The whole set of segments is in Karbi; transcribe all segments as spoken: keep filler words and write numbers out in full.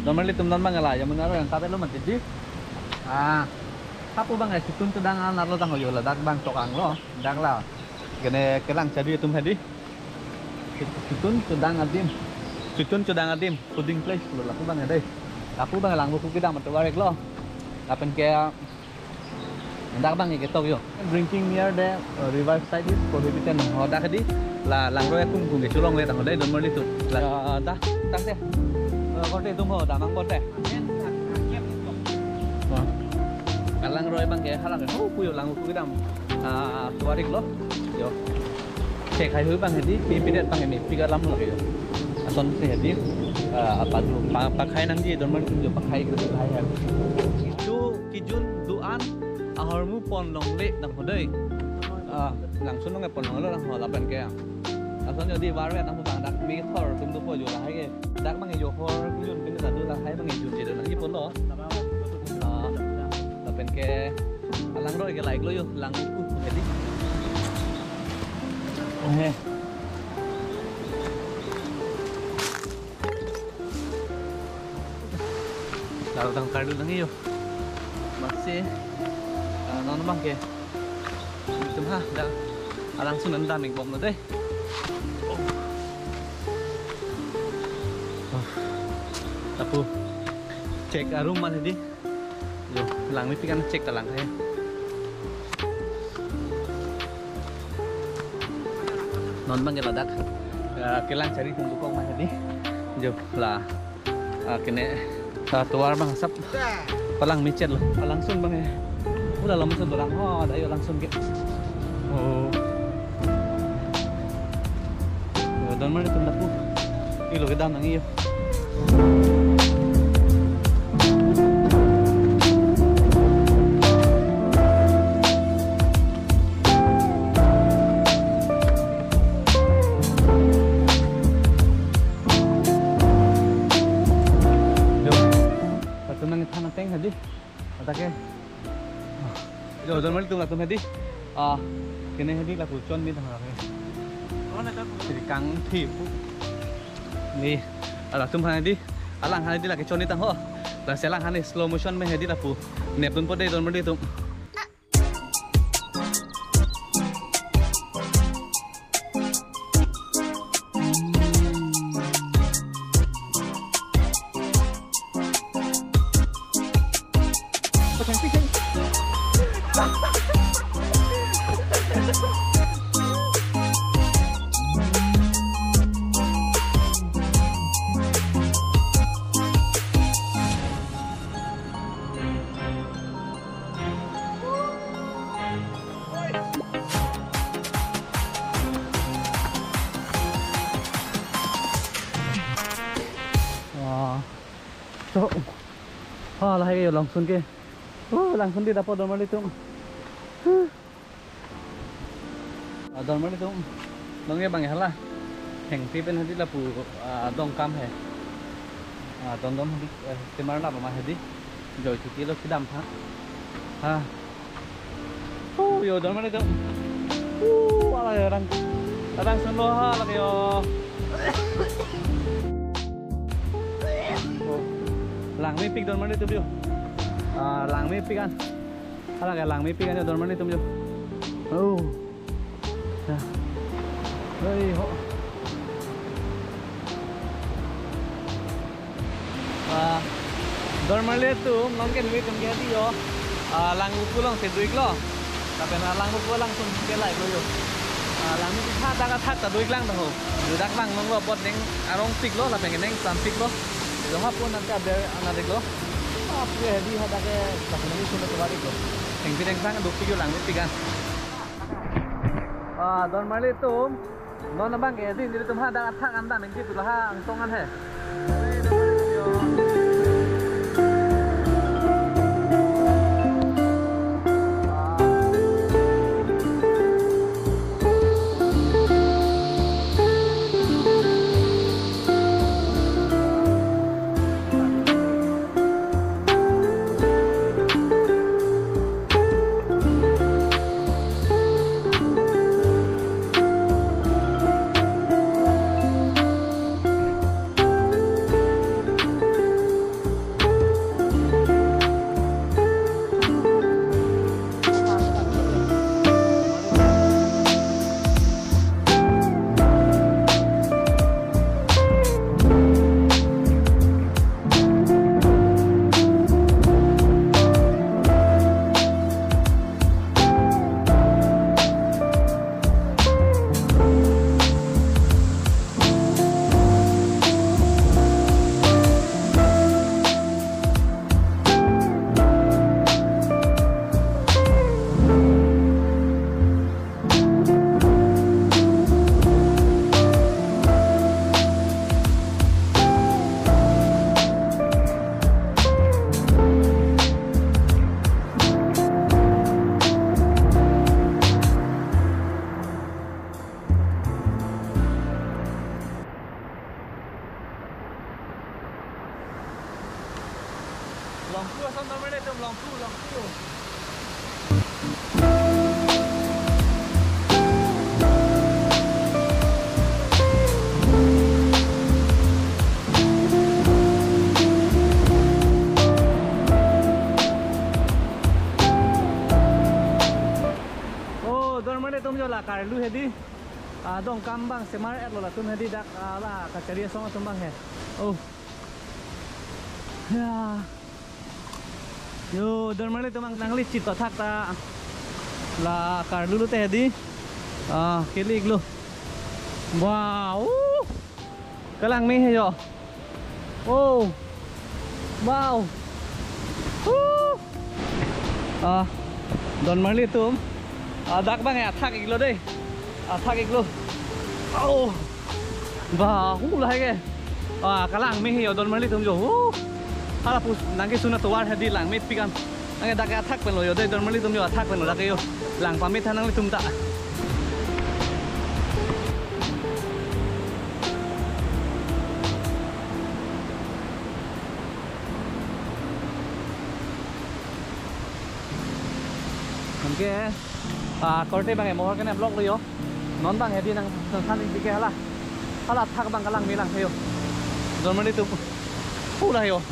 Don marli atum, non abang la Yamuna aroi angkap lo mati di. Ah, lapu abang eh chitun chedang an arlo tanglo yo, ladak abang chok-anglo, dak la. Kene kelang chari atum hedi. Chitun chedang adim. Chitun chedang adim, fooding place lo lapu abang hedi. Lapu abang langvoku kedam atovar-iklo. Lapen ke dak abang ketok yo. Drinking near the, uh, river side is prohibited. Ho dak hedi. La langroi akung kung ke cholongle tanglo dei don marli atum. La, uh, dak, dak dei. Uh, korte atum ho, damnang korte. Wah. Kalangroi abang ke halang ke. Oh, puyo langvoku kedam. Ah, atovar-iklo. Yo. Check hai hui abang hedi, pi pidet abang mepik alam lo yo. Asonsi hedi. Ah, apa tu? Pa, pakhai nangji don marli atum yo, pakhai ke pakhai hai. Chu kejun do-an ahormu pon longle tanglo dei. Ah, langsun longle pon longlo tanglo lapen ke. Lason jodi varve tanglo abang dak methor atum dopo yo lahai ke. Dak abang yo hor kejun pine ta do lahai abang junje do nangji ponlo. Ah, lapen ke alangroi ke la-iklo yo, langvoku hedi. Eh. Lalu tang kardu nangji yo. Masi, ah, non abang ke. Itum ha, dak alangsun an damik bomlo dei. Oh. Lapu. Check arum man hedi. Yo, langmepik an check ta lang hai. Non abang ke ladak. Ya, kelang chari atum dokok man hedi. Jo, la. Ah, kene. Sa tovar abang sap. Palangme chetlo. Palangsun abang eh. Udah lama sun barang. Oh, ada yo langsun ke. Oh. Yo, don marli atum lapu. Ilo kedam nangji yo. Yo. Latum nangthan ateng hedi. Atake. Yo, don marli atum, latum hedi. Ah, kene hedi lapu chon mi thang lake. Sri kangthi pu. Ni, ah, latum hedi. Alang hedi lake chon ni tang ho. Lasi alang hedi slow motion me hedi lapu. Nepdunpo dei don marli atum. Wah. So. Ha, lahai yo langsun ke. Oh, langsun di dapo don marli atum. Huh. Ah, don marli atum. Don ke abang hala. Hengpi pen hedi lapu, ah, dongkam he. Ah, don don hedi, eh, timar na ma hedi. Joi chuti lo kedam ha. Ha. Oh, yo don marli atum. Oh, ala ya rang. Rang sun lo ha lake yo. Oh. Langmepik don marli atum yo. Ah, langmepik an. Hala ke langmepik an yo don marli atum yo. Oh. Ya. Hei ho. Ah, don marli atum, non ke nelitum ke hedi yo. Ah, langvoku alongsi do-iklo. Lapen, ah, langvoku alangsun ke la-iklo yo. Ah, langmepik ha dak athak ta do-iklang ta ho. Ladak lang nanglo apot ning arongpiklo, lapen ning sampiklo. Laso ha pu nangke aber anadiklo. Ah, pu hedi hadak ke, lapen nelitum ta tovar-iklo. Hengpi dengsang dopik yo langmepik an. Ah, don marli atum. Non abang ke hedi nelitum hadak athak an dam nangji pu la ha angtong an he. Longpu ason dormar atum, longpu, longpu. Oh, dormar atum, jo la karlu hedi. Ah, Dongkam abang semar-etlo latum hedi, dak, ah, la kachari asong atum abang he. Oh. Ya. Yo, dormar atum, nangli chit pathak ta la karlu lote hedi. Ah, kele-iklo. Wow. Uh! Kalang me he jo. Oh. Wow. Uh! Ah, dormar atum. Ah, dak abang athak-iklo dei. Athak-iklo. Oh. Ba, hu, lahai ke. Ah, kalang me he jo dormar atum jo. Hu. Hala pus nangke suna tovar hedi, lang mepik an. Nangke dak ke athak penlo jo dei, dormar atum jo, athak penlo dak ke jo. Lang pame tha nanglitum ta. Nangke, ah, korte abang mohor kene block lo jo. Non abang hedi nang, nang sani dike hala. Hala athak abang kalang me lang he jo. Dormar atum. Hu, lahai jo.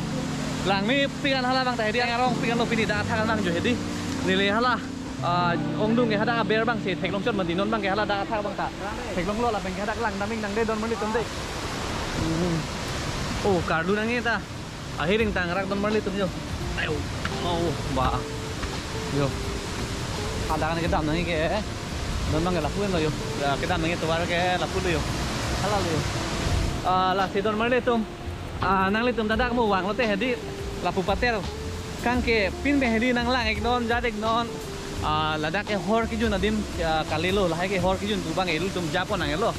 Lang mepik an hala abang ta hedi, arong pik anlo pini, dak athak abang jo hedi. Neli hala, ah, ongdung ke hadak aber abang si theklong chot mati, non abang ke hala dak athak abang ta theklonglo, lapen ke hadak lang damji nang dei dormar atum dei. Hmm. Oh, karlu nangji ta. Ahiring tangrak dormar atum jo. Ayo. Oh, ba. Jo. Hadak an kedam nangji ke. Non abang ke lapu lo jo. Ya, kedam nangji tovar ke lapu lo jo. Hala lo jo. Ah, lasi dormar atum. Ah, nanglitum ta dak mo vanglote hedi, lapu pater. Kangke pin pen hedi nang lang-iknon, jat-iknon. Ah, ladak ke hor kejun adim, ah, kalilo, lahai ke hor kejun pu abang ilitum japo nanglo.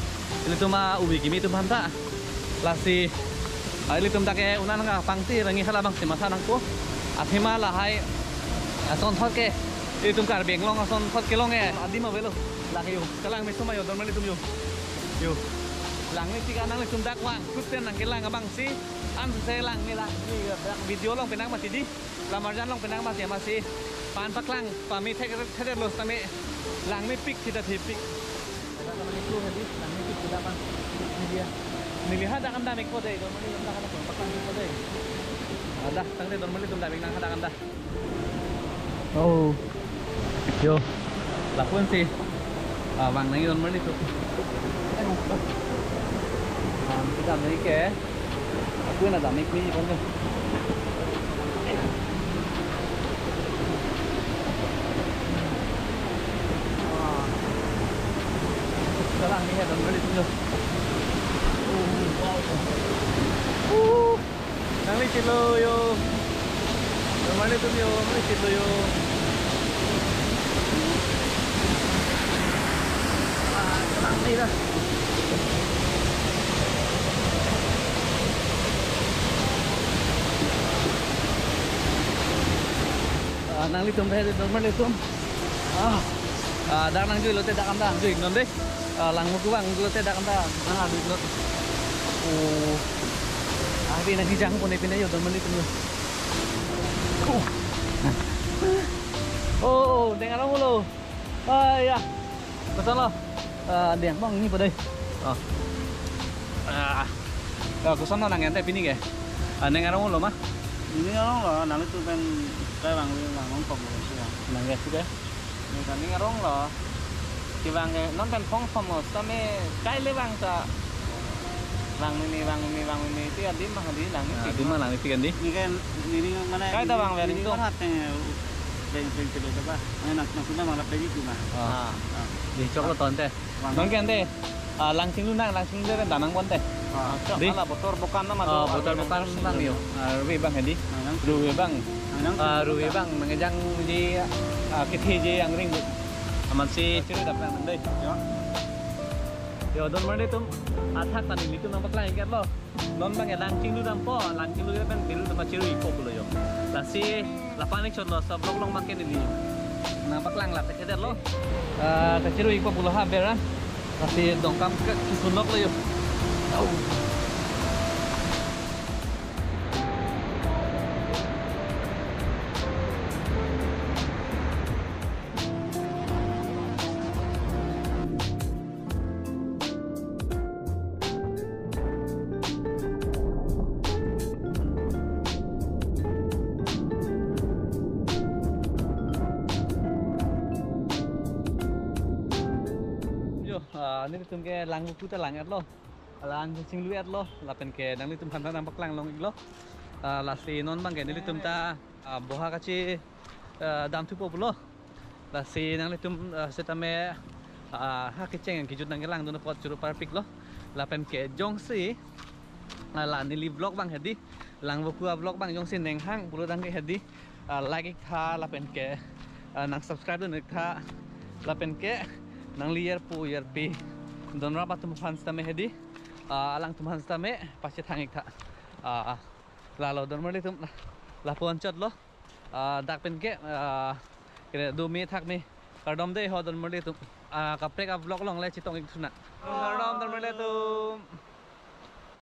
Ilitum, ah, ubi kimi atum aphan ta. Lasi, ah, ilitum dak ke unan kapangsi nangji, hala abang si matha nangpo. Athema lahai asonthot ke ilitum Karbi Anglong asonthot kelong ke adim avelo. Lake jo, kalang me soma jo dormar atum jo. Jo. Lang mepik an, nanglitum dak vang, kuten nangkelang abang si. An se lang me lang. Video along penang mati dei. Lamarjan along penang mati, masi. Pan paklang pame thek, theklo sitame. Lang mepik, sita thepik. Ada kami itu hedi, lang mepik sita pan. Ini dia. Neli hadak an dam-ikpo dei, dormar atum, hadak an dam-ikpo dei. Ada, tangte dormar atum dam-ik nang hadak an dam. Oh. Jo. Lapu-an si, ah, vang nangji dormar atum. Ah, kita naik ke. Lapu-an dam-ik ni, kan? Ah. Kalang me he dormar atum jo. Oh, wow. Uh. Nangli chitlo jo. Dormar atum jo, nangli chitlo jo. Ah, kalang ni dah. Ah, nanglitum dei, dormar atum. Ah, ah, dak nangjuilote dak an dam, juinon dei. Ah, langno kevang lote dak an dam, nang-arjuinon. Oh. Ah, pini nangkejang pon pini jo, dormar atum jo. Oh. Oh, deng arong lo. Ah, ya. Kosonlo? Ah, deng bang ni po dei. Oh. Ah. Ya, kosonlo nang ante pini ke? Ah, deng arong lo ma? Deng arong lo, nanglitum pen kai vangve, vang nangkok lo sih ya. Nang ya sih dei. Ni kan deng arong lo. Kevang ke non pen phong phong lo, sitame kai le vang ta. Vang mini, vang mini, vang mini, ti adim mah di lang mini. Ah, adim mah lang mini ti kan dei. Ni kan, ni, ni mana, kai ta ni, vang ni, ni tung. Mana hati, peng, peng, peng, apa? Mana nak, nak, nak, mana peng itu mah. Ah. Ah. Dei, choklo tangte. Vang. Non ke ante, ah, Langchinglu nang, Langchinglu kan damnang pon te. Ah. Dei. Ala botor bokan nama. Ah, do, botor arve bokan nang nang jo. Arve abang hedi. Ah, nang. Ruve abang. Ah, nang. Ah, ruve abang, nangkejangji, ah, kethe ji angring. Amatsi chiri dap nang dei. Ya. Jo, dormar atum, athak ta nelitum nangpaklang-iklo. Non abang ke Langchinglu dampo, Langchinglu pen nelitum kachirui-ikpo pulo jo. Lasi, lapu-an ik chotlo, sa block along abang ke neli nangpaklang lap thekthedetlo. Ah, kachirui-ikpo pulo ha aber an. Lasi Dongkam ke kisunok lo jo. Au. Ah, nelitum ke Langvoku ta lang-etlo. Lang chinglu-etlo. Lapen ke nanglitum aphan ta nangpaklang long-iklo. Ah, lasi non abang ke nelitum ta, ah, boha kachi, ah, damthupo pulo. Lasi nanglitum, ah, setame, ah, ha kecheng kejut nangkelangdun apot choro parpiklo. Lapen ke jongsi, ah, la neli vlog abang hedi, Langvoku a-vlog abang jongsi nanghang pulo tangte hedi, ah, like-iktha lapen ke, ah, nang subscribe dun-iktha lapen ke nangli arpu arpi donrap atum aphan setame hedi, ah, alangtum aphan setame pachethang-iktha. Ah, lalo donmarlitum, lapu-an chotlo. Ah, dak pen ke, ah, kere do me thak me. Kardom dei ho donmarlitum. Ah, kaprek a-vlog along le chetong-ik thu nang. Kardom donmarlitum.